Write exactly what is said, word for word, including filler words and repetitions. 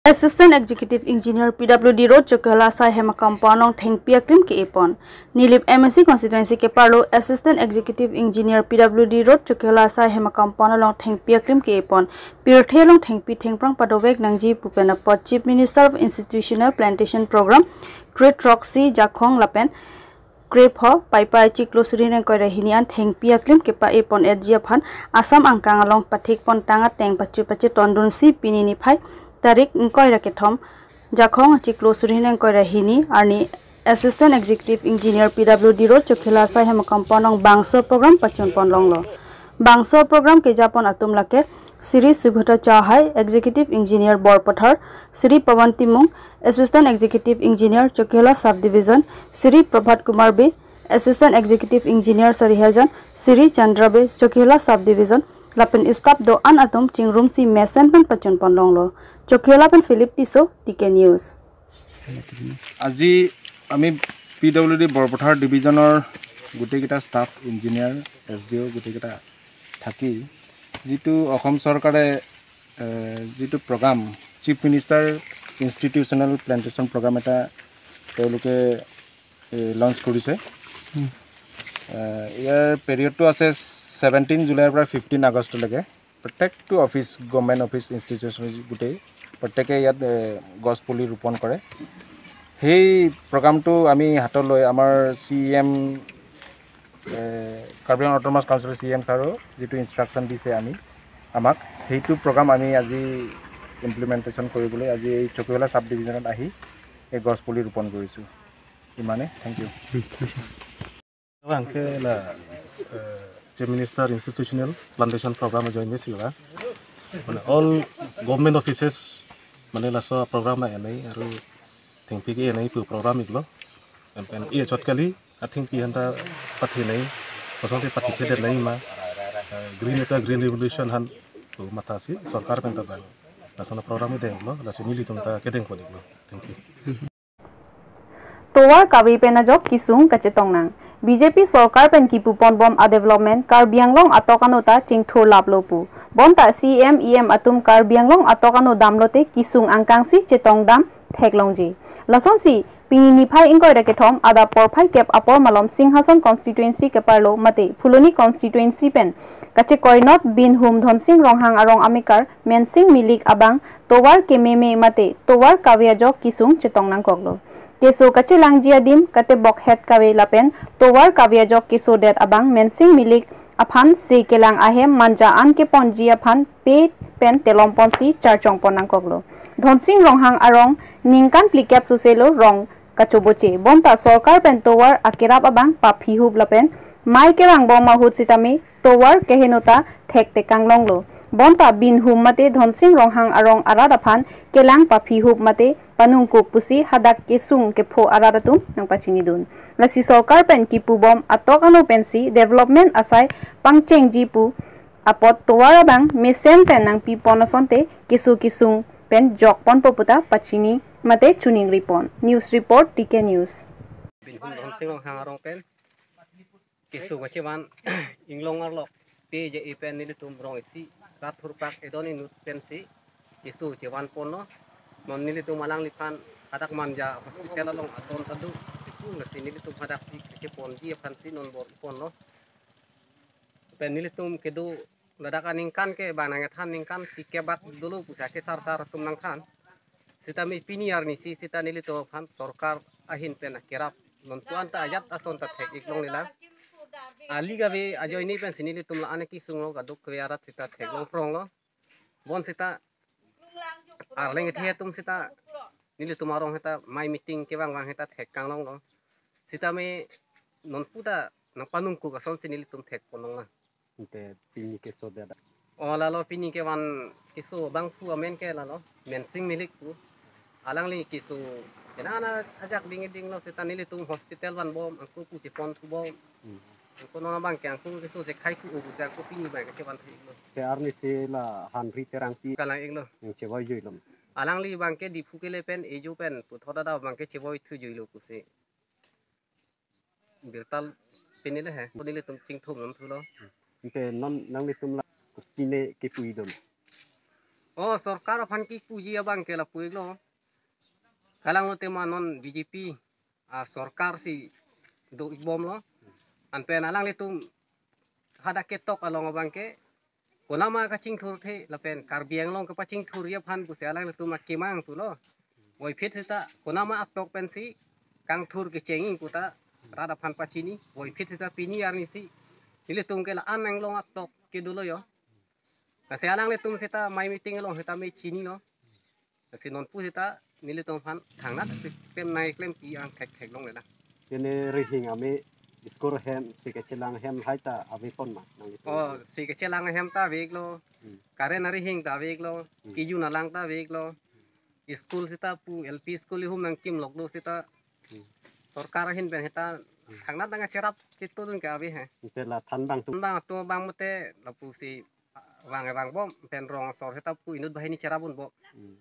Assistant Executive Engineer P W D Road Chokihola asai hem a-compound along thengpi aklim ke-epon. Nilip M A C constituency keparlo Assistant Executive Engineer P W D Road Chokihola asai hem a-compound along thengpi aklim ke-epon. Pirthe along thengpi thengphrang padovek nangji pu pen apot Chief Minister of Institutional Plantation Program, Grade Throksi Jakhong lapen Grade Pho Paipai chiklo suri ingkoi ra hini an thengpi aklim kepa-epon etji aphan Assam angkang along pathikpon tang ateng pachu pachetondunsi pini niphai tarik ingkoi ra kethom Jakhong chiklo suri ingkoi ra hini arni Assistant Executive Engineer P W D Road Chokihola asai hem a-compound along bangso program pachunpon longlo. Bangso program kejapon atum lake Sri Sugata Chauhai, Executive Engineer Borpathar, Sri Pawan Timung, Assistant Executive Engineer Chokihola Subdivision, Sri Prabhat Kumar Bey, Assistant Executive Engineer Sarihajan, Sri Chandra Bey, Chokihola Subdivision, lapen staff do-an atum chingrumsi mesen pen pachunpon longlo. Chokihola pen Philip Tisso, T K News. আজি আমি P W D Barpathar ডিভিজনৰ গোটেইকেইটা staff, engineer, S D O' গোটেইকেইটা থাকি যিটো অসম চৰকাৰে, এ, যিটো programme, chief minister institutional plantation programme এটা তেওঁলোকে লঞ্চ কৰিছে। এ, ইয়াৰ পিৰিয়ডটো আছে ছেভেণ্টিন জুলাইৰ পৰা ফিফটিন আগষ্টলৈকে। প্ৰত্যেকটো অফিচ, গভৰ্ণমেণ্ট অফিচ, ইনষ্টিটিউচন গোটেই প্ৰত্যেকে ইয়াত, এ, গছ পুলি ৰোপণ কৰে। সেই প্ৰগ্ৰামটো আমি হাতত লৈ আমাৰ চি ই এম, এ, কাৰ্বি আংলং অট'নমাছ কাউন্সিলৰ চি ই এম ছাৰেও যিটো ইনষ্ট্ৰাকশ্যন দিছে আমি, আমাক, সেইটো প্ৰগ্ৰাম আমি আজি ইমপ্লিমেণ্টেশ্যন কৰিবলৈ আজি এই চকিহোলা ছাব ডিভিজনত আহি এই গছ পুলি ৰোপণ কৰিছোঁ। ইমানে, thank you. Abang ke la, eh, Chief Minister Institutional Plantation Program ajoine sila. Mane all government offices mane laso program na enai aru thengpi ke enai pu program iklo. Em pen e chot kali athengpi hanta pathi nai, kosonsi pathi thedet nai ma, eh, green eta green revolution han pu mathasi sorkar pen ta bang. Laso na program ideng lo, lasi nelitum ta kedengpon iklo. Thank you. Tovar kave pen ajok kesung kachetong nang. B J P sorkar pen kipuponbom a-development Karbi Anglong atok ano ta chingthur laplo pu. Bonta C E M, E M atum Karbi Anglong atok ano damlote kesung angkangsi chetongdam theklongji. Lasonsi pini niphai ingkoi ra kethom adap porphai kep apor malom Singhason constituency keparlo mate Phuloni constituency pen kachekoinot Binhum Dhonsing Ronghang arong amekar Mensing Milik abang tovar kememe mate tovar kave ajok kesung chetong nangkoklo. Keso kachelangji adim katebok het kave lapen tovar kave ajok kesodet abang Mensing Milik aphan se kelang ahem manja an keponji aphan pe pen telomponsi charchongpon nangkoklo. Dhonsing Ronghang arong ningkan phlikep soselo rong kachoboche. Bonta sorkar pen tovar akerap abang paphihup lapen mei kevangbom ahut sitame tovar keheno ta thektekang longlo. Bonta Binhum mate Dhonsing Ronghang arong arat aphan kelang paphihup mate panungkuk pusi hadak kesung kepho arat atum nangpachinidun. Lasi sorkar pen kipubom atok ano pensi development asai pangchengji pu apot tovar abang mesen pen nangpipon asonte keso kesung pen jokponpo puta pachini mate chuning ripon. News report, T K News. Binhum Dhonsing Ronghang arong pen keso kachevan inglong arlok pe je e pen nelitum rong isi rat thurpak edon inut pensi keso chevanponlo. Non nelitum alangliphan hadak manja hospital along aton tadu sikul nasi nelitum hadaksi kacheponji aphansi non bor-iponlo. Pen nelitum kedo ladak aningkan ke bang nangthan ningkan tikebak dolo pusi kesarsar atum nangthan. Sitame pini arnisi sita nelitum aphan sorkar ahin pen akerap nonpu anta ajat ason ta thek-ik longle lang. Ali kave ajoine pensi nelitum la-an kesung lo kaduk kave arat sita theklong pronglo. Bon sita arleng ethe atum sita nelitum arong heta mei meeting kevangvang heta thekkang longlo. Sitame nonpu ta nangpanungkuk asonsi nelitum thekpon longlang. Ante pini kesodet. O lalo pini kevan keso abang pu amen ke lalo Mensing Milik pu. Alangli keso kena ana ajak ding dinglo sita nelitum hospital vanbom angko pu cheponthu bom. Hmm. Angko non abang ke angko keso chekhai thu o pusi angko pini abang ke cheponthu iklo. Te arnisi la Henry Terangpi kalang iklo. Chevoi juilom. Alangli abang ke Diphu kele pen ejo pen puthot ada abang ke chevoi thu juilo pusi. Birta pini le he. Ko nelitum chingthum lom thulo. Ante non nanglitum la pine kepuidom. Oh, sorkar aphan kipuji abang ke lapu-iklo. Kalang lote ma non B J P a sorkar si do-ikbomlo. Anpen alanglitum hadak ketok along abang ke konama kachingthurthe lapen Karbi Anglong kepachingthurji aphan pusi alanglitum akemang pulo. Voiphit seta konama atok pensi kangthur kecheng-ik puta rat aphan pachini. Voiphit seta pini arnisi nelitum ke la-an Anglong atok kedolo yo. Lasi alanglitum seta mai meeting along seta me chinilo. Lasi nonpu seta nelitum aphan thangnat klem nangklempi angthek theklonglelang. Pini rihing ame school hem, si kachelang hem hai ta avepon ma nanglitum? Oh, si kachelang hem ta ave-iklo. Hmm. Current arihing ta ave-iklo. Hmm. Kejun alang ta ave-iklo. School seta pu L P school ihum nangkimlok do seta. Hmm. Sorkar ahin pen seta Hmm. thangnat nangkacherap kedodun ke ave he. Ante la thanbang atum. Thanbang atum abang mate lapusi vang vangbom pen rong asor seta pu inut banghini cherap unbom. Hmm.